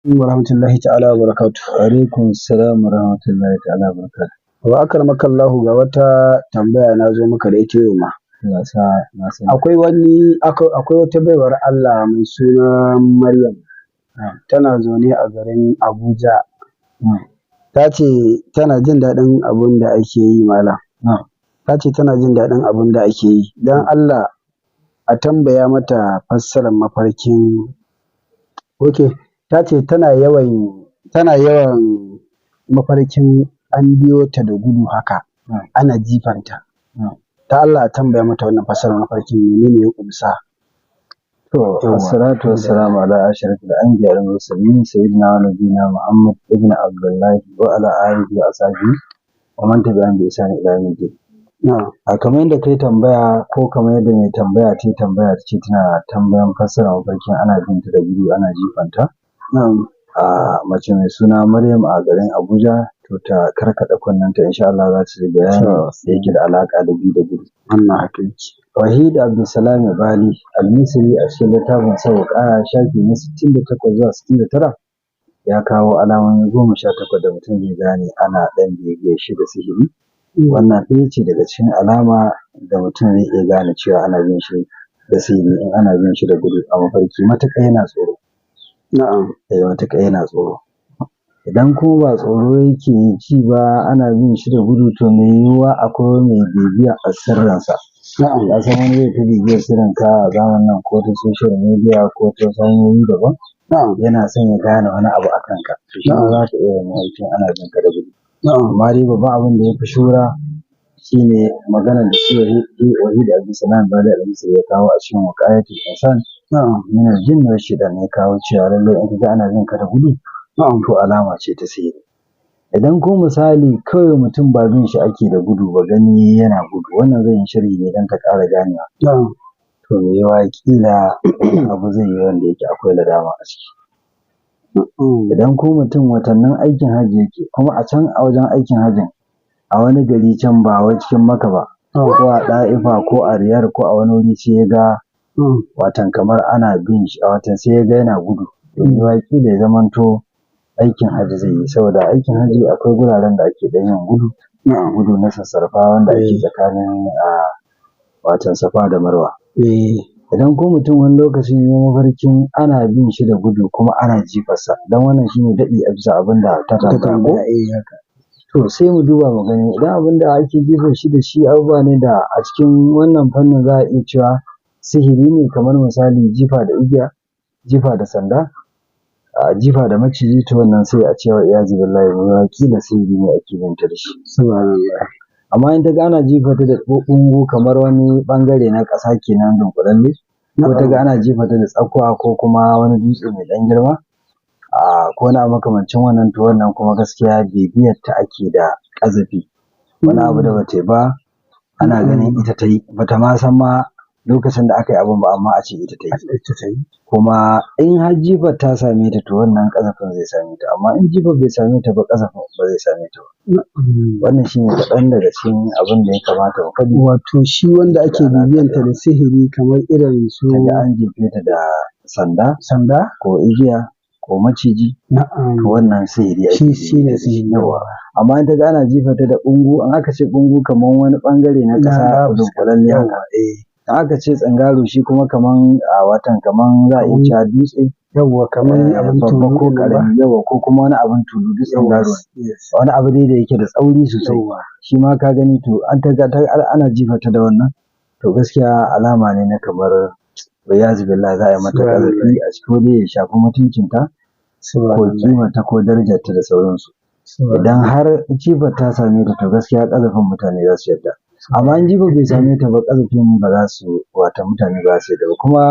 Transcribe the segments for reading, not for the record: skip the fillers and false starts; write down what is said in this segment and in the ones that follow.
Wa rahmatullahi ta'ala wa barakatuh. Alaikum salam wa rahmatullahi ta'ala wa barakatuh. Wa akramakallahu, ga wata tambaya na zo maka da ita yau ma. Allah sa na sani. Akwai wata baiwar Allah mai suna Maryam. Tana zaune a garin Abuja. Ta ce tana jin daɗin abun da ake yi, malam. Ta ce tana jin daɗin abun da ake yi. Don Allah a tambaya mata fassarar mafarkin. Okay, ta ce tana yawan mafarkin an biyo ta da gudu haka, ana jifanta. Ta Allah a tambaya mata wannan fassarar mafarkin menene ya ƙumsa. To, Yawwa. Assalatu wassalamu ala ashrafil anbiya wal mursalin, sayyidina wa nabiyina Muhammad ibn Abdullah wa ala alihi wa ashabihi wa man tabi'ahum bi ihsan ila yawmiddin. Na'am. A kamar yadda kai tambaya, ko kamar yadda mai tambaya ta yi tambaya, ta ce tana tambayan fassarar mafarkin ana binta da gudu ana jifanta. Na'am. A mace mai suna Maryam a garin Abuja, to ta karkaɗa kunnenta, insha Allah za ta ji bayani da yake da alaƙa da bi da gudu. Wannan haka yake. Wahid Abdulsalam Bali Al-Misri a cikin littafin sa Wuƙaya, shafi na 68 zuwa 69, ya kawo alamomi 18 da mutum zai gane ana ɗan bibiyar shi da sihiri. Wannan ɗaya ce daga cikin alama da mutum zai iya gane cewa ana bin shi da sihiri, in ana bin shi da gudu a mafarki, matuƙar yana tsoro. Na'am. Eh, matuƙar yana tsoro. Idan kuma ba tsoro yake ji ba ana bin shi da gudu, to mai yiwuwa akwai mai bibiya a sirrinsa. Na'am. Ka san wani zai ta bibiyar sirrinka a zamanin nan, ko ta social media ko ta wasu hanyoyi daban, Na'am. yana son ya gane wani abu a kanka. To shi ma Na'am. za ka iya yin mafarkin ana bin ka da gudu. Na'am. Amma dai babban abin da ya fi shuhura shine maganar da shi Wahid Abdulsalam Bali Al-Misri ya kawo a cikin Wuƙayatul Insan Na'am. min al-Jinn wa Shaitan, ya kawo cewa lallai in ka ga ana bin ka da gudu, Na'am. to alama ce ta sihiri. Idan ko misali kawai mutum ba bin shi ake da gudu ba, gani yana gudu, wannan zan yi sharhi ne don ka ƙara ganewa. Na'am. To mai yiwuwa ƙila abu zai yi wanda yake akwai nadama a ciki. Idan ko mutum watannin aikin hajji yake, kuma a can a wajen aikin hajjin, a wani gari can, ba wai cikin Makka ba, ko a Ɗa'ifa ko a Riyadh ko a wani wuri, sai ya ga watan kamar ana bin shi, watan sai ya ga yana gudu, to mai yiwuwa ƙila ya zamanto aikin hajji zai yi, saboda aikin hajji akwai guraren da ake ɗan yin gudu, Na'am. gudu na sassarfa wanda ake tsakanin a watan Safa da Marwa. Idan ko mutum wani lokacin ya yi mafarkin ana bin shi da gudu kuma ana jifarsa, don wannan shine daɗi a bisa abin da ta Ta tambaya ko? tambaya, eh, haka. To sai mu duba mu gani, idan abin da ake jifan shi da shi abubuwa ne da a cikin wannan fannin za a iya cewa sihiri ne, kamar misali jifa da igiya, jifa da sanda, a jifa da maciji, to wannan sai a ce wa iyazu billahi, mai ƙila sihiri ne ake binta da shi. Subhanallah. Amma in ta ga ana jifa ta da ɓungu, kamar wani ɓangare na ƙasa kenan dunƙulalle, ko ta ga ana jifa ta da tsakuwa ko kuma wani dutse mai ɗan girma, a ko wani abu makamancin wannan, to wannan kuma gaskiya bibiyar ta ake da ƙazafi. Wani abu da bata yi ba ana ganin ita ta yi, bata ma san ma lokacin da aka yi abun ba, amma a ce ita ta yi. Ita ta yi. Kuma in har jifar ta same ta, to wannan ƙazafin zai same ta, amma in jifar bai same ta ba, ƙazafin ba zai same ta ba. Wannan shine kaɗan daga cikin abin da ya kamata mu faɗi. Wato shi wanda ake bibiyanta da sihiri, kamar irin su Ta ga an jefe ta da sanda, sanda, ko igiya ko maciji, Na'am. to wannan sihiri ake Shi shine bibiyar ta da shi. sihiri. Yawwa. Amma in ta ga ana jifa ta da ɓungu, in aka ce ɓungu, kamar wani ɓangare na ƙasa Na dunƙulalle haka. Yawwa, eh. In aka ce tsangaro, shi kuma kaman a watan kaman za a iya cewa dutse, Yawwa, kamar abin babba tulu ko ɗin nan ba? ƙarami, yawwa, ko kuma wani abin tulu, duk tsangaro ne. Yes. Wani abu dai da yake da tsauri sosai. Yawwa. Shi ma ka gani, to an ta ga ana jifa ta da wannan, to gaskiya alama ne na kamar wa billahi za a yi mata ƙazafi a ciki, ko dai ya shafi mutuncinta ko ƙimarta ko darajarta da sauransu. Idan har jifar ta same ta, to gaskiya ƙazafin mutane za su yarda. Amma in jifar bai same ta ba, ƙazafin ba za su, wato mutane ba za su yarda ba. Kuma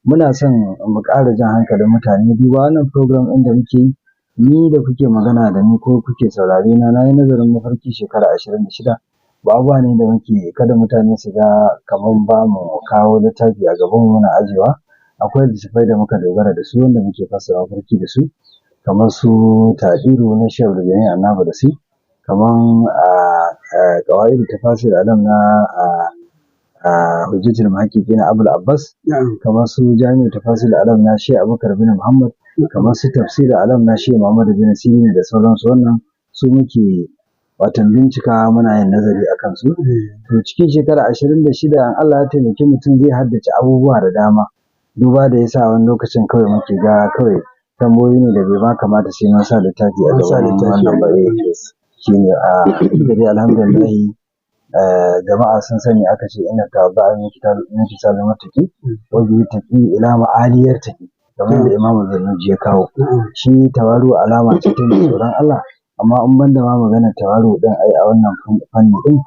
muna son mu ƙara jan hankalin mutane, duba wannan program ɗin da muke yi, ni da kuke magana da ni ko kuke saurare na, na yi nazarin mafarki shekara 26. Ba abubuwa ne da muke, kada mutane su ga kamar ba mu kawo littafi a gaban mu muna ajiyewa. Akwai littattafai da muka dogara da su wanda muke fassara mafarki da su, kamar su Ta'adiru na Sheikh Abdulgani Annabalasi, kamar a Qawaidu Tafasir Alam na a Hujjatul Muhaqqiqin na Abul Abbas, Na'am. kamar su Jami'u Tafasir Alam na Sheikh Abubakar bin Muhammad. Kamar su tafsir alam na Shehu Muhammadu bin Sirin da sauransu, wannan su muke watan bincikawa muna yin nazari a kansu. To cikin shekara 26 in Allah ya taimaki mutum zai haddace abubuwa da dama. Duba da yasa wani lokacin kawai muke ga kawai tambayoyi ne da bai ma kamata sai mun sa littafi a An sa gaban littafi wannan a ba. gaban. Shine a duk da dai alhamdulillahi, jama'a sun sani aka ce inna tawaddu'a min kitabul muttaqi wa bihi taqi ila ma'aliyar taqi, kamar yadda Imam Zarnuji ya kawo. Shi tawaru alama ce ta mai tsoron Allah, amma in banda ma maganar tawaru din ai a wannan fanni din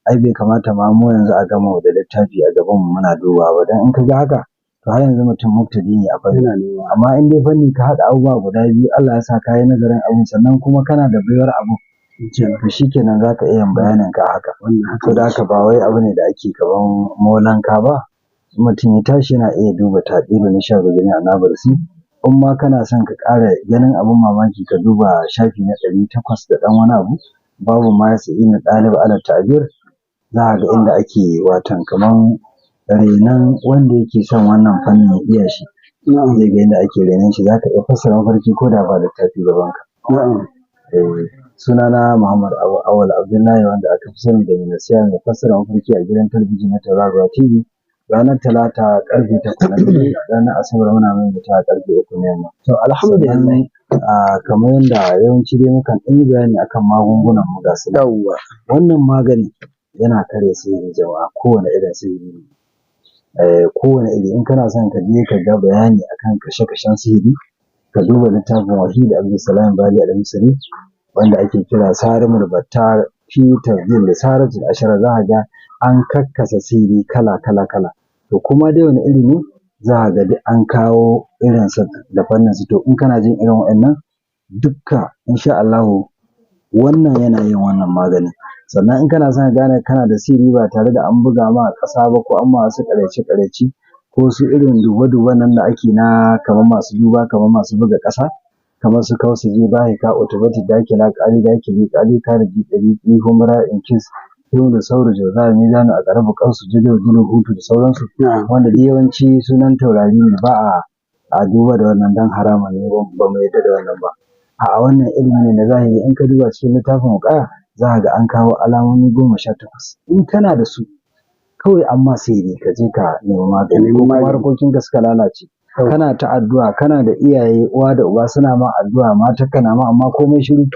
ai bai kamata ma mu yanzu a gama da littafi a gaban mu muna dubawa ba, dan in ka ga haka to har yanzu mutum mubtadi ne a fanni. Yana nema. Amma in dai fanni ka haɗa abubuwa guda biyu, Allah ya sa ka yi nazarin abun sannan kuma kana da baiwar abun, to shikenan za ka iya yin bayanin ka a haka. Wannan haka To da haka ba wai abu ne da ake kaman molanka ba. In mutum ya tashi yana iya duba taɗiru na sha gani a Nabarsi. In ma kana son ka ƙara ganin abun mamaki, ka duba shafi na 800 da ɗan wani abu, babu ma ya sa'i na ɗalibi ala ta'abir, za a ga inda ake watan kaman renon wanda yake son wannan fannin ya iya shi. Zai ga inda ake renon shi, za ka iya fassara mafarki ko da ba littafi gabanka. Sunana Muhammad Awal Abdullahi, wanda aka fi sani da mai nasiha mai fassara mafarki a gidan talabijin na Tauraruwa TV. Ranar Talata karfe 8 na dare, ranar Asabar muna maimaitawa karfe 3 na yamma. To alhamdulillah. Sannan kamar yadda yawanci dai mukan ɗan yi bayani akan magungunan mu ga su nan. Yawwa. Wannan magani yana karya sihiri jama'a, kowane irin sihiri ne. Kowane iri, in kana son ka je ka ga bayani akan kashe-kashen sihiri, ka duba littafin Wahid Abdulsalam Bali Al-Misri wanda ake kira Sarimul Battar fi Tafdil Saratul Ashara, za ka ga an kakkasa sihiri kala kala kala. To kuma dai wani iri ne za ka ga duk an kawo irinsa da fannin su. To in kana jin irin waɗannan dukka insha Allahu wannan yana yin wannan maganin. Sannan in kana son ka gane kana da sihiri ba tare da an buga ma ƙasa ba ko an ma wasu ƙaryace-ƙaryace ko su irin dube-duben nan da ake na kamar masu duba, kamar masu buga ƙasa, kamar su kausu je bahika utubati dakila ƙali dakili ƙali kariji ɗariƙi humra inkis himu sauru jauza mizanu a ƙarabu ƙausu jido jido hutu da sauransu, wanda duk yawanci sunan taurari ne, ba a duba da wannan dan haramun ne, ba mu yarda da wannan ba. A'a, wannan ilimi ne na zahiri. In ka duba cikin littafin Wuƙaya za ka ga an kawo alamomi 18, in kana da su kawai an ma sihiri ka je ka nemi magani, ko kuma harkokinka suka lalace kana ta addu'a, kana da iyaye uwa da uba suna ma addu'a, matarka na ma, amma komai shiru,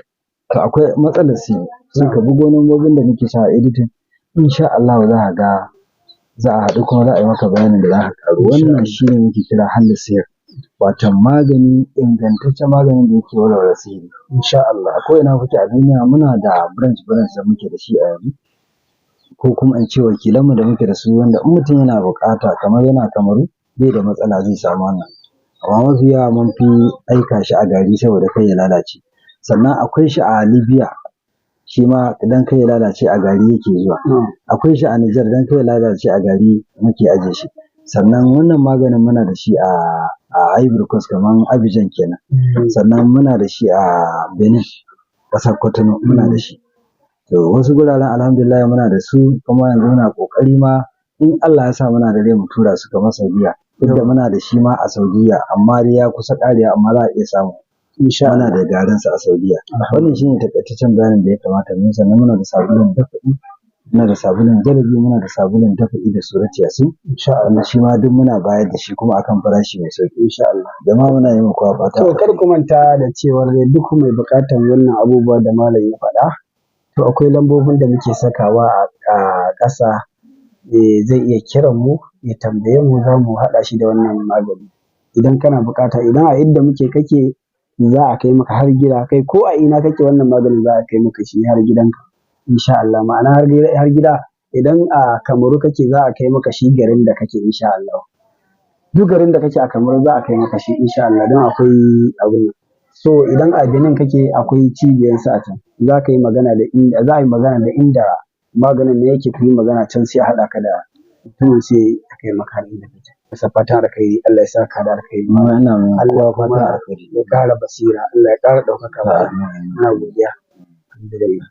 to akwai matsalar sihiri. Sai ka bugo lambobin da muke sa a editing, insha Allahu za ka ga za a haɗu kuma za a yi maka bayanin da za ka ƙaru. Wannan shine muke kira halin sihir, wato magani, ingantaccen maganin da yake warware sihiri Insha Allah. A ko ina kuke a duniya muna da branch branch da muke da shi a yanzu, ko kuma in ce wakilanmu da muke da su, wanda in mutum yana buƙata kamar yana Kamaru bai da matsala zai samu wannan. Amma mafi yawa mun fi aika shi a gari saboda kai ya lalace. Sannan akwai shi a Libya, shi ma dan kai ya lalace a gari yake zuwa. Akwai shi a Nijar, dan kai ya lalace a gari muke ajiye shi. Sannan wannan maganin muna da shi a Ivory Coast, kamar Abidjan kenan. Sannan muna da shi a Benin, ƙasar Cotonou muna da shi. To wasu guraren alhamdulillah muna da su, kuma yanzu muna ƙoƙari ma in Allah ya sa muna da rai mu tura su kamar Saudiya. Duk da muna da shi ma a Saudiya, amma dai ya kusa ƙarewa, amma za a iya samu. Insha Muna Allah. da garinsa a Saudiya. Wannan shine takaitaccen bayanin da ya kamata mu yi. Sannan muna da sabulun dafa'i, muna da sabulun jalabi, muna da sabulun dafa'i da surati yasin. Insha Allah. Wanda shi ma duk muna bayar da shi kuma akan farashi mai sauƙi. Insha Allah. Jama'a muna yi muku fata To kar ku manta da cewar dai duk mai buƙatar wannan abubuwa da malam ya faɗa, to akwai lambobin da muke sakawa a ƙasa, zai iya kiran mu ya tambaye mu, za mu haɗa shi da wannan magani. Idan kana buƙata, idan a inda muke kake za a kai maka har gida, kai ko a ina kake wannan maganin za a kai maka shi har gidanka insha Allah. Ma'ana har gida, idan a Kamaru kake za a kai maka shi garin da kake insha Allah. Duk garin da kake a Kamaru za a kai maka shi insha Allah, don akwai abun nan. So idan a Benin kake akwai cibiyarsa a can, za ka yi magana da inda za a yi magana da inda maganin ne yake, ku yi magana can sai a haɗa ka da mutumin sai a kai maka har inda kake. Masa fatan alkhairi, Allah ya saka da alkhairi. Ma ina mai Allah kowa fatan kuma alkhairi. ya ƙara basira, Allah ya ƙara ɗaukaka. Amin. Muna godiya. Alhamdulillah.